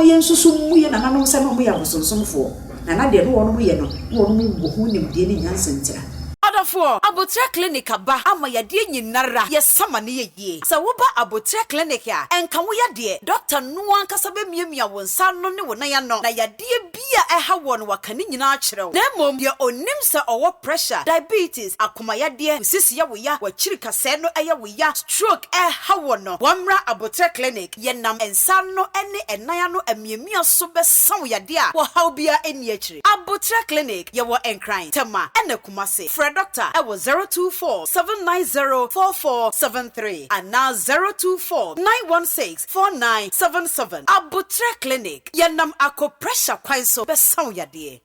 Momma yɛnsusu mmu yɛn nananom sɛ na wɔyɛ abosonsomfoɔ, na na deɛ na wɔnom yɛ no, na wɔnom wɔ ho nimdeɛ ne nyansa ntira. Adɔfoɔ, Aboterɛ Clinic aba ama yadeɛ nyinara yɛ sa ma no yɛ yie. Sɛ woba Aboterɛ Clinic a, ɛnka wo yadeɛ. Dɔkta no ankasa bɛmiamia wo nsa ano ne wo nan ano, na yadeɛ bi a ɛha woɔ no waka ne nyinaa akyerɛ wo. Na mmom deɛ ɔnim sɛ ɔwɔ pressure, diabetes, akoma yadeɛ, wo sisi yɛ wo ya, w'akyiri kasɛɛ no yɛ wo ya, stroke ɛha woɔ no, wɔmmra Aboterɛ Clinic. Yɛnam nsa ano ne ɛnan ano amiamia so bɛsa wo yadeɛ a ɔhaw biara nni akyire. Aboterɛ Clinic, yɛwɔ Nkran, Tema ɛna Kumasi. Frɛ dɔkta ɛwɔ 024 790 4473 anaa 024 916 4977. Aboterɛ Clinic, yɛnam akoprɛhya kwan so bɛsa wo yadeɛ.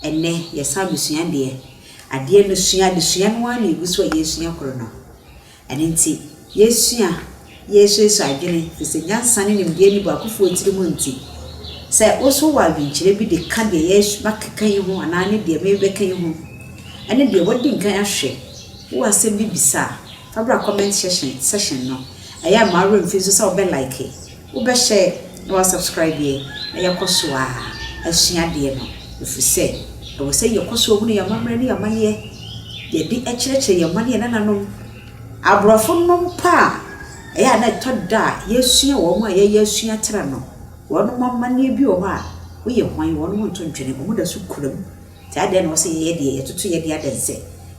Ɛnnɛ, yɛsan besua adeɛ. Adeɛ no sua, adesua no ara na yɛgu so a yɛresua koro no. Ɛno nti, yɛresua, yɛresuasua adwene, ɛfiri sɛ nyansa ne nimdeɛ nni baakofoɔ tiri mu nti, sɛ wo nso wowɔ adwenkyerɛ bi de ka deɛ yɛres makeka yi ho anaa ne deɛ merebɛka yi ho, ɛne deɛ woadi nkan ahwɛ, wowɔ asɛm bi bisa a, Fa bra comment section section no. Ɛyɛ a mma wo werɛ mfi nso sɛ wobɛ like, wobɛ share na wa subscribe yɛ na yɛkɔ so ara asua adeɛ no ɛfiri sɛ ɛwɔ sɛ yɛkɔ so hunu yɛn amammerɛ ne yɛn amanneɛ yɛde kyerɛkyerɛ yɛn mma ne yɛn nananom. Aborɔfo no mpo a ɛyɛ a na ɛtɔ da a yɛsua wɔn a yɛyɛ asua tra no, wɔn amanneɛ bi wɔ hɔ a woyɛ hwan wɔn nto ntwene, wɔn da so kura mu. Nti adɛn na ɛwɔ sɛ yɛyɛ deɛ yɛtoto yɛn deɛ adɛn sɛ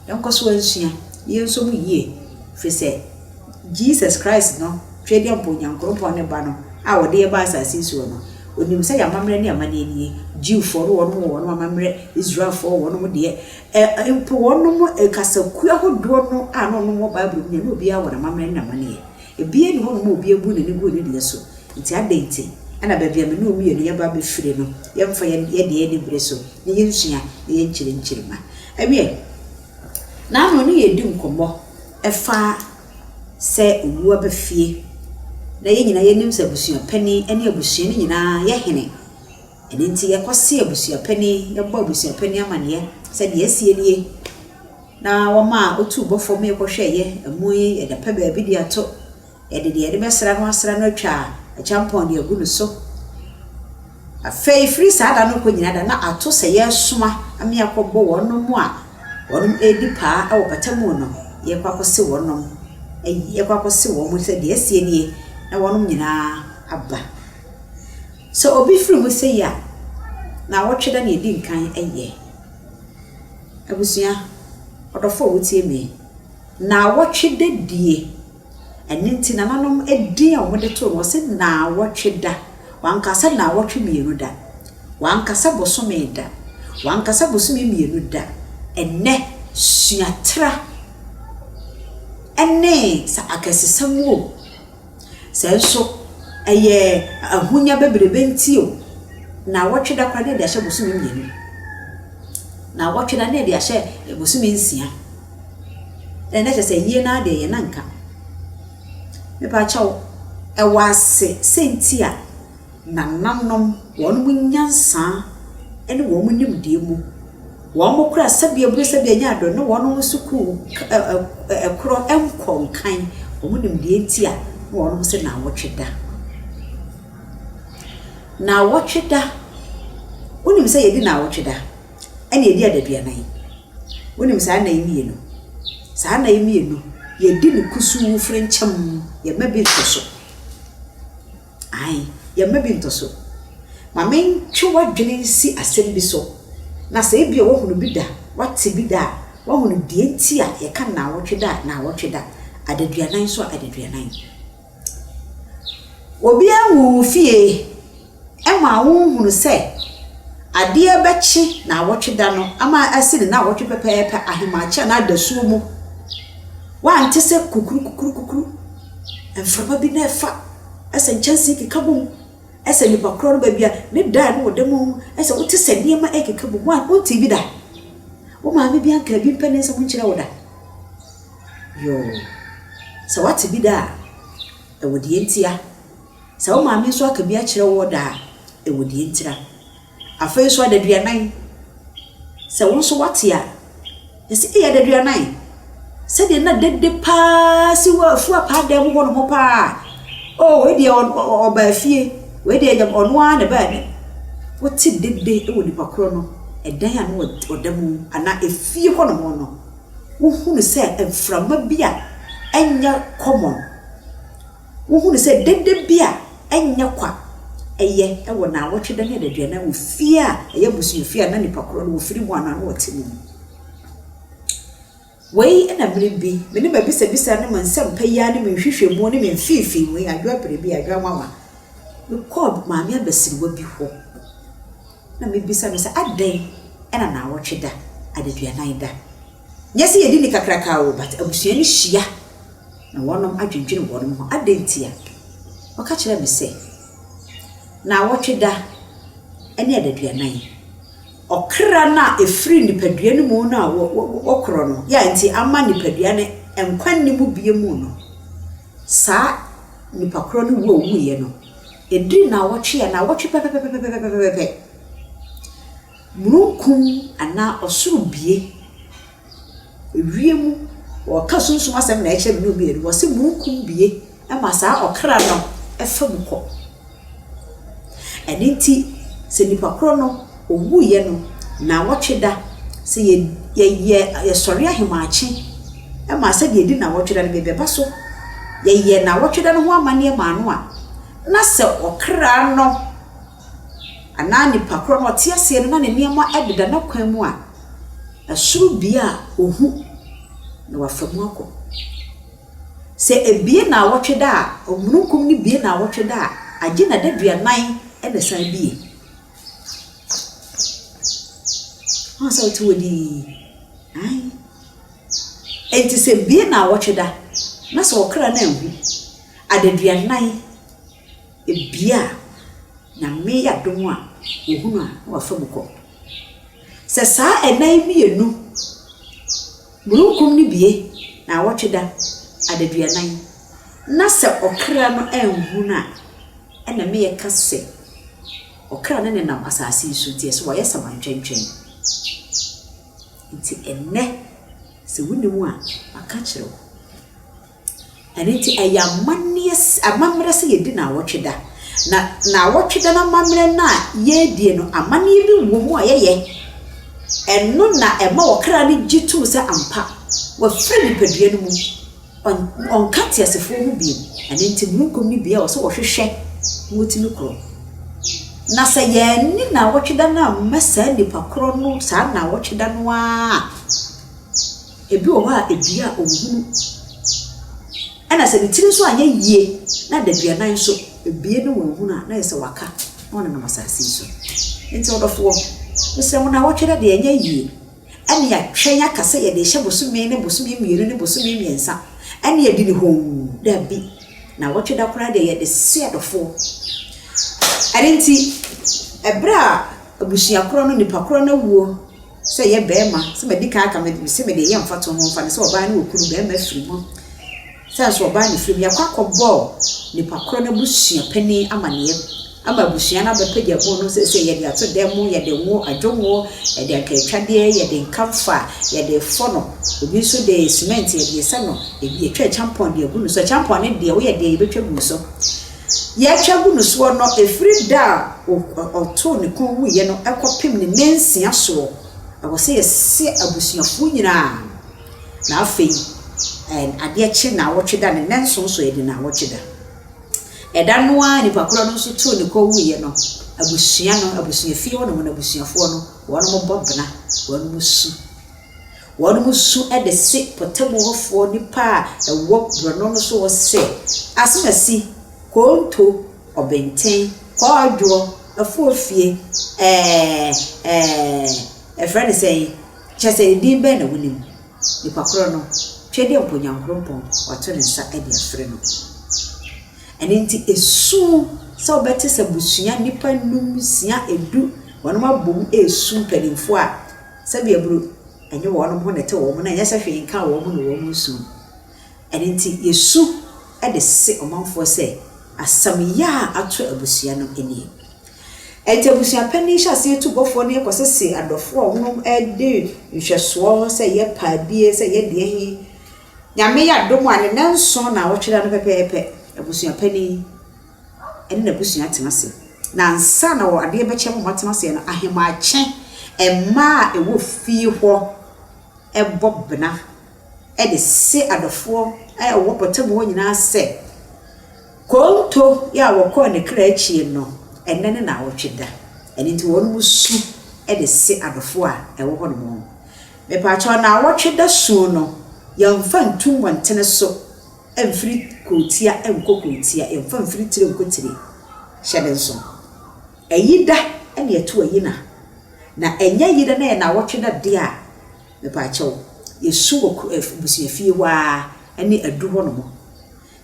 yɛnkɔ so nsua na yɛnsɔ mu yie, ɛfiri sɛ Jesus Christ no, Tweaduampɔ Onyankoropɔn ne Ba no a ɔde yɛn baa asase yi soɔ no, ɔnim sɛ yɛn amammerɛ ne amanneɛ nie. Jewfoɔ no wɔnom wɔ wɔnom amammerɛ, Israelfoɔ wɔ wɔnom deɛ, ɛ, mpo wɔnom kasakuo ahodoɔ no a na wɔnom wɔ Bible mu nyinaa, na obiara wɔ n'amammerɛ ne n'amanneɛ. Ebiara nni hɔnom a obiara buu n'ani guu ne deɛ so. Enti adɛn nti na baabi a me ne wo mmienu yɛba abɛfire no, yɛmfa yɛn deɛ anni bere so na yɛnsua na yɛnkyerɛ nkyirimma? Ɛwiɛ, n'ano ne yɛredi nkɔmmɔ ɛfa sɛ owuo aba fie, na yɛn nyinaa yɛnim sɛ abusua panin ne abusua no nyinaa yɛ hene. Ɛno nti yɛkɔse abusua panin, yɛbɔ abusua panin amaneɛ sɛ deɛ asie nie. Na wɔmaa otuu bɔfoɔ ma yɛkɔhwɛeɛ, amu yi, yɛde apɛ baabi de ato, yɛde deɛ yɛde bɛsra no asra no atwa akyampɔn de agu no so. Afei firi saa da no kɔ nyina da na ato sɛ yɛresoma ama yɛakɔbɔ wɔnom a wɔnom redi paa wɔ pata mu no, yɛrekɔ akɔse wɔnom, yɛrekɔ akɔse wɔn sɛ deɛ asie nie, na wɔnom nyinaa aba. Sɛ obi firi mu sei a, naawɔtwe da na ɛdi nkan yɛ. Abusua, ɔdɔfo a wotie me, naawɔtwe da die. Ɛno nti nananom din a wɔde too no, wɔse naawɔtwe da. Wanka sɛ naawɔtwe mmienu da. Wanka sɛ bosome da. Wanka sɛ bosome mmienu da. Ɛnnɛ, suatra ne sɛ akɛsesɛm o. Sɛ nso ɛyɛ ahonya bebrebe nti o, naawɔtwe da koraa na yɛde ahyɛ bosome mmienu. Naawɔtwe da na yɛde ahyɛ bosome nsia. Ɛnna kyerɛ sɛ yie no ara deɛ yɛn anka. Mepa kyɛw, ɛwɔ ase sɛ nti a Nananom, wɔn nyansa ne wɔn nimdeɛ mu, wɔn kora sɛbea bue sɛbea nya adɔ ne wɔn sukuu korɔ nkɔ nkan, wɔn nimdeɛ nti a na wɔn se naawɔtwe da. Naawɔtwe da, wonim sɛ yɛdi naawɔtwe da, ɛna yɛdi adaduanan. Wonim saa nna yi mmienu? Saa nna yi mmienu, yɛdi no kusuu frenkyemm, yɛmma bi ntɔ so. Ae, yɛmma bi ntɔ so. Ma mentwe w'adwene nsi asɛm bi so, na sɛ ebia woahunu bi da, woate bi da a, woahunu deɛ nti a yɛka nnawɔtwe da a nnawɔtwe da, adaduanan nso a adaduanan. Obiara nwuu wo fie mmaa wonhunu sɛ adeɛ bɛkye nnawɔtwe da no ama asi ne nnawɔtwe pɛpɛɛpɛ ahemakye anaa adasuo mu. Woante sɛ kukuru kukuru kukuru, mframa bi na ɛfa. Ɛsɛ nkyɛnsee keka bom. Ɛsɛ nipa korɔ no baabi a ne dan no wɔ da mu. Ɛsɛ wote sɛ nneɛma ɛkeka bom. Wo wontee bi da? Wo maame bi anka bi mpɛ ne nsɛm nkyerɛ wo da? Yoo. Sɛ woate bi da a, ɛwɔ deɛ ntia. Sɛ wo maame nso aka bi akyerɛ wo da a, ɛwɔ deɛ ntira. Afei nso adaduanan, sɛ wo nso woate a, yɛse ei adaduanan. Sɛdeɛ na dede paa si wɔ afuo apaadan mu hɔnom paa. Oh, wei deɛ ɔbaa fie, wei deɛ ɔno ara na ɛbaa ne. Wote dede wɔ nipa korɔ no ɛdan a na ɔda mu anaa efie hɔnom no, wohunu sɛ mframa bi a ɛnyɛ common. Wohunu sɛ dede bi a ɛnyɛ kwa ɛyɛ wɔ naawɔtwe da ne adaduanan wɔ fie a ɛyɛ abusuafie a na nipa korɔ no wɔfiri mu anaa na wɔte mu. Wei na bere bi, me ne m'abisabisa ne me nsɛmpa yi ara ne me nhwehwɛmu ne me mfeefeemu yi, adwo apere bi, adwo anwanwa, mekɔɔ maame abasiriwa bi hɔ na mebisa no sɛ, adɛn na naawɔtwe da, adaduanan da? Nyɛ sɛ yɛdi ni kakraka o, but abusua no hyia na wɔnom adwendwene wɔnom ho. Adɛn ntia? Ɔka kyerɛɛ me sɛ, naawɔtwe da ne adaduanan. Ɔkra no a ɛfiri nipadua no mu no a wɔkorɔ no, yɛ a nti ama nipadua no nkwa nni mu bio mu no, saa nipa korɔ no wu a ɔwuiɛ no, ɛduru nnawɔtwe a, nnawɔtwe pɛpɛpɛpɛpɛpɛpɛ, mununkum anaa ɔsoro bue. Ewiem, wɔka sunsum asɛm na ɛkyerɛ me ne wo mmienu, wɔse mununkum bue ma saa ɔkra no fa mu kɔ. Ɛno nti, sɛ nipa korɔ no, ɔwuiɛ no, nnawɔtwe da, sɛ yɛ yɛyɛ yɛsɔre ahemakye ma sɛdeɛ ɛdi nnawɔtwe da no bɛba so, yɛyɛ nnawɔtwe da no ho amanneɛ maa no a, na sɛ ɔkra no anaa nipa korɔ no ɔte aseɛ no na ne nneɛma deda n'akwan mu a, ɛsoro bue a ɔhu na wafa mu akɔ. Sɛ ebue naawɔtwe da a, omununkum no bue naawɔtwe da a, agye n'adaduanan na ɛsan bue. Woahu sɛ wote hɔ dinn? Ae. Enti sɛ ebue naawɔtwe da, na sɛ ɔkra no anhu adaduanan ebue a, Nyame yɛ adom a, ohunu a, na wafa mu kɔ. Sɛ saa ɛna yi mmienu, mununkum no bue, naawɔtwe da, adaduanan, na sɛ ɔkra no anhu no a, ɛna me yɛka sɛ ɔkra no nenam asase yi so nti ɛsɛ wayɛ samantwɛntwɛn. Nti ɛnnɛ, sɛ wonim a, maka akyerɛ wo. Ɛno nti, ɛyɛ amanneɛ amammerɛ sɛ yɛdi nnawɔtwe da. Na nnawɔtwe da no amammerɛ no a yɛredie no, amanneɛ bi wɔ mu a yɛyɛ. Ɛno na ɛma ɔkra no gye tom sɛ ampa, wafiri nipadua no mu, ɔnka teasefoɔ ho bio. Ɛno nti, mununkum no bue a ɛwɔ sɛ wɔhwehwɛ na wɔtumi korɔ. Na sɛ yɛanni nnawɔtwe da no amma saa nipa korɔ no saa nnawɔtwe da no ara a, Ebi wɔ hɔ a edua a onhunu. Ɛna sɛ ne tiri nso anyɛ yie na adaduanan nso ebue na wanhunu a, na ayɛ sɛ waka na ɔnenam asase yi so. Nti ɔdɔfoɔ, mesrɛ mo naawɔtwe da deɛ ɛnyɛ yie. Ɛne yɛatwɛn aka sɛ yɛde rehyɛ bosome ne bosome mmienu ne bosome mmiɛnsa ɛne yɛadi no hoo. Dabi, naawɔtwe da koraa deɛ yɛde se adɔfoɔ. Ɛno nti, ɛberɛ a abusua korɔ no, nipa korɔ no awuo, Sɛ ɛyɛ barima, sɛ madi kan aka, mese mede reyɛ mfatoho, mfa no sɛ ɔbaa ne okunu, barima firi mu, sɛ nso ɔbaa na ɛfiri mu, yɛakɔ akɔbɔ nipa korɔ no abusua panin amaneɛ ama abusua no abɛpagya mu no, seesei yɛde ato dan mu, yɛde ngo, adwongo, yɛde ankaatwadeɛ, yɛde nkamfa, yɛde refɔ no, obi nso de cement yɛde resa no, ebi yɛtwa kyampɔn de agu no so, kyampɔn no deɛ woyɛ deɛ yɛbɛtwa gu so. Yɛtwa gu no soɔ no, ɛfiri da a ɔtoo ne kɔn wuiɛ no kɔpem ne nnansia soɔ, ɛwɔ sɛ yɛse abusuafoɔ nyinaa, na afei adeɛ kye nnawɔtwe da, ne nnanson so yɛde nnawɔtwe da. Ɛda no ara nipa korɔ no nso too ne kɔn wuiɛ no, abusua no, abusuafie hɔ nom no, abusuafoɔ no, wɔnom bɔ bena, wɔnom su. Wɔnom su de se pɔtamu hɔfoɔ nnipa a ɛwɔ borɔno no so hɔ sɛ, Asomasi, Konto, Ɔbenten, Kɔɔdwoɔ, Afuofie, ɛɛ, ɛɛ, ɛfrɛ no sɛn? Kyerɛ sɛ edin bɛn na wonim? Nipa korɔ no, Twedeɛmpo Nyankoropɔn, wato ne nsa de afrɛ no. Ɛno nti, esu sɛ wobɛte sɛ abusua nnipa nnum, nsia, edu, wɔnom abom resu mpanimfoɔ a, Sɛdeɛ aburo ɛnyɛ wɔnom ho na ɛte wɔn na ɛnyɛ sɛ hwee nkaa wɔn na wɔn resu. Ɛno nti yɛsu de se ɔmanfoɔ sɛ asɛm ya a ato abusua no nie. Ɛnti abusua panin hyɛ aseɛ tu bɔfoɔ no kɔsese adɔfoɔ a wɔnom de nhwɛsoɔ sɛ yɛ paabie sɛ yɛ deɛ he. Nyame yɛ adom a, ne nnanson naawɔtwe da no pɛpɛɛpɛ, abusua panin ne n'abusua tena ase. Na ansa na wɔ adeɛ bɛkyɛ ma wɔatena aseɛ no, ahemakye mmaa a ɛwɔ fie hɔ bɔ bena de se adɔfoɔ a ɛwɔ mpɔtam hɔ nyinaa sɛ, Konto yi a wɔkɔɔ ne kra akyie no, ɛnnɛ ne naawɔtwe da. Ɛno nti wɔnom su de se adɔfoɔ a ɛwɔ hɔ nom. Mepaakyɛw, naawɔtwe da su no, yɛmfa ntu mmɔntene so mfiri kurotia nkɔ kurotia, yɛmfa mfiri tire nkɔ tire. Hyɛ no nso. Ayi da na yɛto ayi na. Na ɛnyɛ ayi da na ɛyɛ naawɔtwe da deɛ a, mepaakyɛw, yɛsu wɔ kuro, abusuafie hɔ ara ne adu hɔ nom.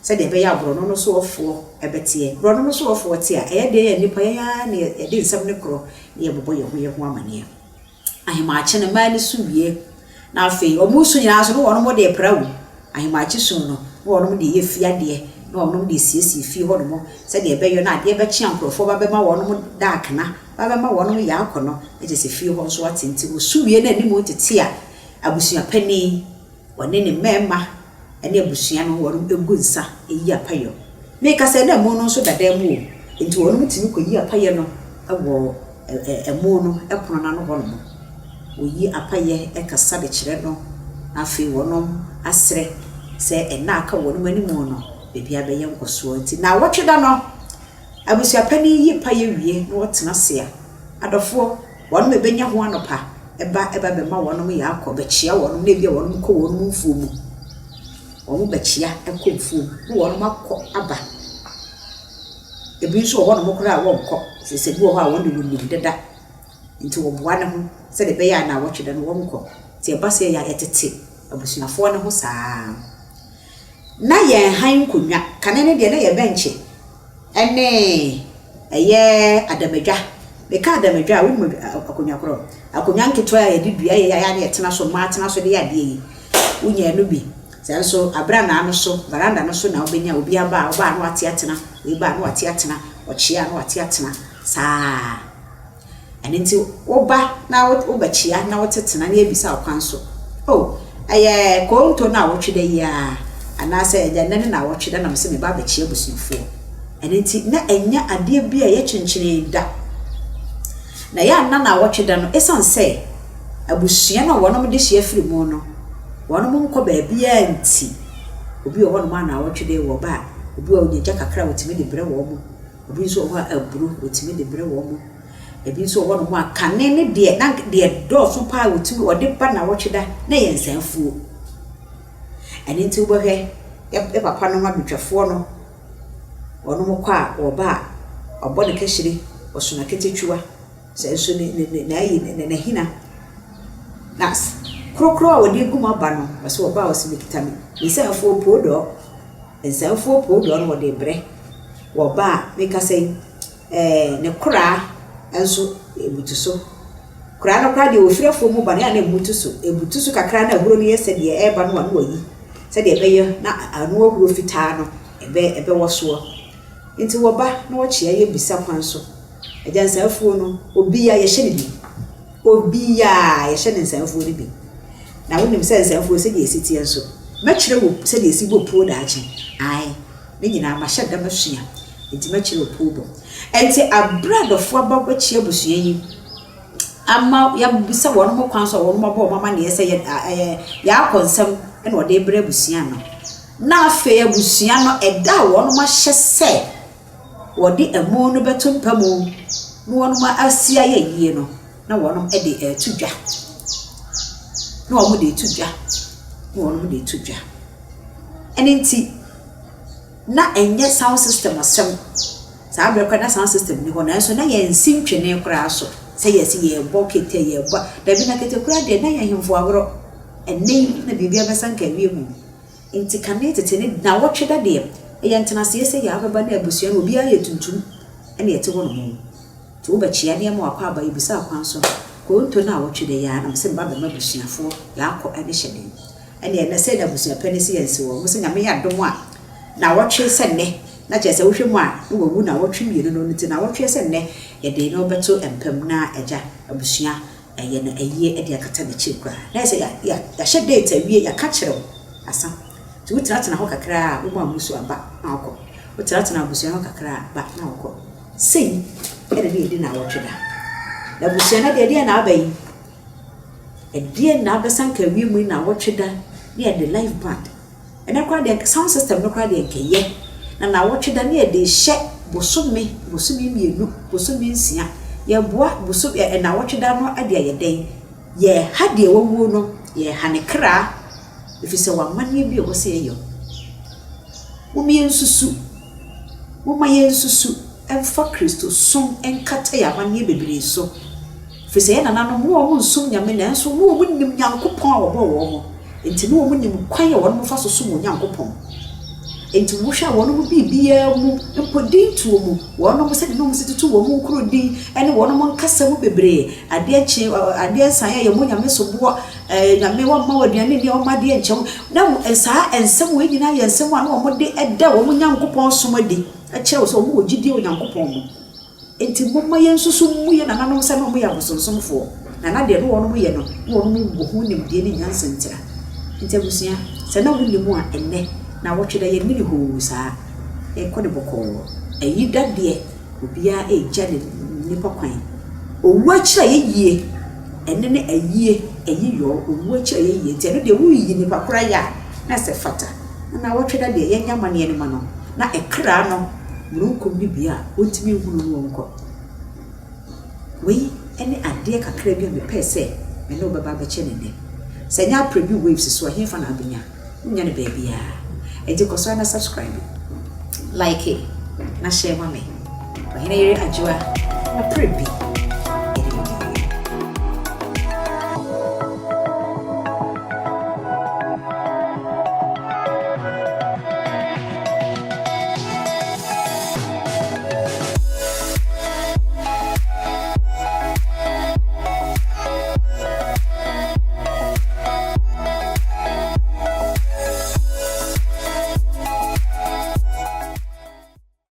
Sɛdeɛ ɛbɛyɛ a borɔno no soɔfoɔ bɛteɛ. Borɔno no soɔfoɔ te a, ɛyɛ deɛn a nnipa yɛn ara na yɛde nsɛm no korɔ na yɛbobɔ yɛn ho yɛn ho amaneɛ. Ahemakye no, mmaa no su wie, na afei wɔn su nyinaa nso na wɔn de repra o. Ahemakye su no, na wɔn de reyɛ fie adeɛ, na wɔn de resiesie fie hɔnom sɛdeɛ ɛbɛyɔ na adeɛ bɛkye a nkurɔfoɔ ba bɛma wɔn daakena, ba bɛma wɔn yɛ akɔnɔ, na kyerɛ sɛ fie hɔ nso ate. Nti wɔsu wie na anim tete a, abusuapanin, Ɔne ne mmarima ne abusua no wɔnom gu nsa yi apayɔ. Meka sɛ na ɛmo no nso da dan mu o, nti wɔnom tumi kɔ yi apayɛ no wɔ ɛmo no pono no ano hɔ nom. Wɔyi apayɛ kasa de kyerɛ no, na afei wɔnom asrɛ sɛ nna aka wɔnom anim no biribiara bɛyɛ nkɔsoɔ. Nti naawɔtwe da no, abusuapanin yi payɛ wie na ɔtena ase a, adɔfoɔ, Wɔnom ɛbɛnya ho anɔpa ba ɛba bɛma wɔnom yɛ akɔ bɛkyea wɔnom na ebia wɔnom kɔ wɔnom mfuo mu. Wɔn bɛkyea kɔ mfuo mu na wɔnom akɔ aba. Ebi nso wɔ hɔnom koraa a wɔnkɔ, ɛfiri sɛ ebi wɔ hɔ a wɔn de wɔnim dada nti wɔboa ne ho sɛdeɛ ɛbɛyɛ a naawɔtwe da no wɔnkɔ. Nti ɛba sɛ yɛ a yɛtete abusuafoɔ no ho saa. Na yɛn han nkonnwa, kane no deɛ na yɛ bɛnkye ne ɛyɛ adamadwa. Meka adamadwa a, wonim akonnwa korɔ? Akonnwa nketewa a yɛde dua yɛ a na yɛtena so, mmaa tena so de yɛ adeɛ yi. Wonya ɛno bi. Sɛ nso abranaa no so, veranda no so na wobɛnya obi aba a, ɔba a na wate atena, wei ba a na wate atena, ɔkyea a na wate atena. Saa. Ɛno nti woba na wobɛkyea na wotetena na yɛbisa wo kwan so. Oh, ɛyɛ konto naawɔtwe da yi ara, anaasɛ ɛyɛ nnɛ ne naawɔtwe da na mese meba abɛkyea abusuafoɔ. Ɛno nti na ɛnyɛ adeɛ bi a ɛyɛ kyenkyenee da. Na ɛyɛ a na naawɔtwe da no, ɛsiane sɛ abusua no a wɔnom de hyia firi mu no, wɔnom nkɔ baabiara nti, obi wɔ hɔnom a naawɔtwe da yi wɔba a, obi wɔ hɔ a ɔnya gya kakra a ɔtumi de brɛ wɔn. Obi nso wɔ hɔ a aburo wɔtumi de brɛ wɔn. Ebi nso wɔ hɔnom a kane ne deɛ na deɛ dɔɔso paa a wɔtumi wɔde ba nnawɔtwe da na ɛyɛ nsanfuo. Ɛno nti wobɛhwɛ yɛ papa nom abadwafoɔ no wɔn kɔ a wɔba a wɔabɔ ne kahyire, wɔso n'aketekyewa. Sɛ nso ne ne ne n'ayi ne n'ahina na korokoro a wɔde gu mu aba no wɔsɛ wɔba a wɔsɛ mekita me me nsanfuo poodɔɔ. Nsanfuo poodɔɔ no wɔde brɛ wɔ ba a mekasa yi ɛɛ ne koraa nso ebutu so. Koraa no koraa deɛ wɔfiri afuo mu ba no ɛyɛ a na ebutu so. Ebutu so kakra na ahuro no yɛ sɛ deɛ ɛreba no a na wayi sɛdeɛ ɛbɛyɛ na ano ahuro fitaa no ɛbɛ ɛbɛwɔ soɔ. Nti wɔba na wɔkyea yɛ bisa kwan so. Agya nsanfuo no obiara yɛhyɛ no bi. Obiara yɛhyɛ no nsanfuo no bi. Na wonim sɛ nsanfuo sɛdeɛ ɛsi teɛ nso, mɛkyerɛ wo sɛdeɛ ɛsi bɔ puo daakye. Ae, ne nyinaa mahyɛ da masua, enti mɛkyerɛ wo puo bɔ. Enti aberɛ a adɔfoɔ aba bɛkyia abusua yi, ama yɛabisa wɔn kwan so a wɔn abɔ wɔn amaneɛ sɛ yɛ ɛɛ yɛakɔ nsɛm na wɔde rebrɛ abusua no. Na afei abusua no, ɛda a wɔn ahyɛ sɛ wɔde amu no bɛto mpa mu na wɔn asi ayɛ yie no, na wɔn de reto dwa. Na wɔn de reto dwa. Na wɔn de reto dwa. Ɛno nti, na ɛnyɛ sound system asɛm. Saa berɛ koraa na sound system nni hɔ nanso na yɛnsi ntwene koraa so sɛ yɛsi yɛrebɔ kete yɛrebɔ a dabi na kete koraa deɛ na yɛ ahemfo agorɔ. Ɛnnɛ yi na biribi abɛsa nka awie mu. Nti kane tete ne nnawɔtwe da deɛ ɛyɛ ntenaseɛ sɛ yɛ abɛba na abusua no obiara yɛ tuntum ɛna ɛte hɔ nom. Nti wo bɛkyea ne ɛma wakɔ aba yɛbisaa kwan so konto naawɔtwe da yi ara na mese meba bɛma abusuafoɔ yɛakɔ ɛne hyɛ den. Ɛne ɛnɛ sei na abusua panin se yɛnse wɔn sɛ Nyame yɛ adom a naawɔtwe sɛ nnɛ na kyerɛ sɛ wohwɛ mu a na wawu naawɔtwe mmienu no nti naawɔtwe sɛ nnɛ yɛde no bɛto mpa mu na agya abusua ɛyɛ no ayie de akata n'akyiri koraa na ɛsɛ yɛahyɛ date awie yɛaka kyerɛ wo asa. Nti wotenatena hɔ kakra a, wobɔ amusu a, ba na wokɔ. Wotenatena abusua hɔ kakra a, ba na wokɔ. Sei na na yɛdi nnawɔtwe da. Na abusua no deɛ, ɛdeɛn na aba yi? Ɛdeɛn na abɛsa nka wiem yi nnawɔtwe da ne yɛde live band. Ɛnɛ koraa deɛ sound system no koraa deɛ nkɛyɛ. Na nnawɔtwe da ne yɛde rehyɛ bosome, bosome mmienu, bosome nsia. Yɛboa bosom ɛ nnawɔtwe da no de ayɛ dɛn? Yɛreha deɛ wawuo no, yɛreha ne kra, ɛfiri sɛ w'amanneɛ bi a ɛwɔ sɛ yɛyɛ. Mom yɛnsusu, momma yɛnsusu mfa Kristosom nkata yɛn amanneɛ bebree so. Ɛfiri sɛ yɛn nananom, na wɔn nsom Nyame, nanso na wɔn nim Nyankopɔn a ɔbɔɔ wɔn. Enti na wɔn nim kwan a wɔn fa so som Onyankopɔn. Enti wohwɛ a wɔn mu biribiara mu, mpo din tuo mu, wɔn sɛdeɛ na wɔn si toto wɔn nkuro din, ne wɔn nkasa mu bebree, adeɛ kye, adeɛ nsan a yɛmmɔ Nyame soboɔ, ɛɛ Nyame wɔmma wo aduane nni a wɔmma adeɛ nkyɛ wo. Na saa nsɛm wei nyinaa yɛ nsɛm a na wɔde da wɔn Nyankopɔn som adi kyerɛ wo sɛ wɔn wɔ gyidie wɔ Nyankopɔn mu. Enti momma yɛnsusu mmu yɛn nananom sɛ na wɔyɛ abosonsomfoɔ, na na deɛ na wɔnom yɛ no, na wɔnom wɔ ho nimdeɛ ne nyansa ntira. Enti abusua, sɛ na wonni mu a, ɛnnɛ, naawɔtwe da, yɛnni no hoo saa, yɛkɔ no bɔkɔɔ. Ayi da deɛ, obiara regya ne nipa kwan. Owuo akyiri a yɛyie, ɛno ne ayie, ayi yɔɔ, owuo akyiri a yɛyie. Nti ɛno deɛ woreyi nipa korɔ ayɛ a, na ɛsɛ fata. Na naawɔtwe da deɛ, yɛnyɛ amanneɛ no ma no, na ɛkra no mununkum no bi a ɔntumi nhunu no nkɔ. Wei ne adeɛ kakra bi a mepɛɛ sɛ me ne wo bɛba abɛkyɛ no nnɛ. Sɛ ɛnyɛ Aprebi Waves so a, hefa na wobɛnya? Wonnya no baabiara. Enti kɔ so ara na subscribe, like, na share ma me. Ɔhene Yere Adwoa Aprebi.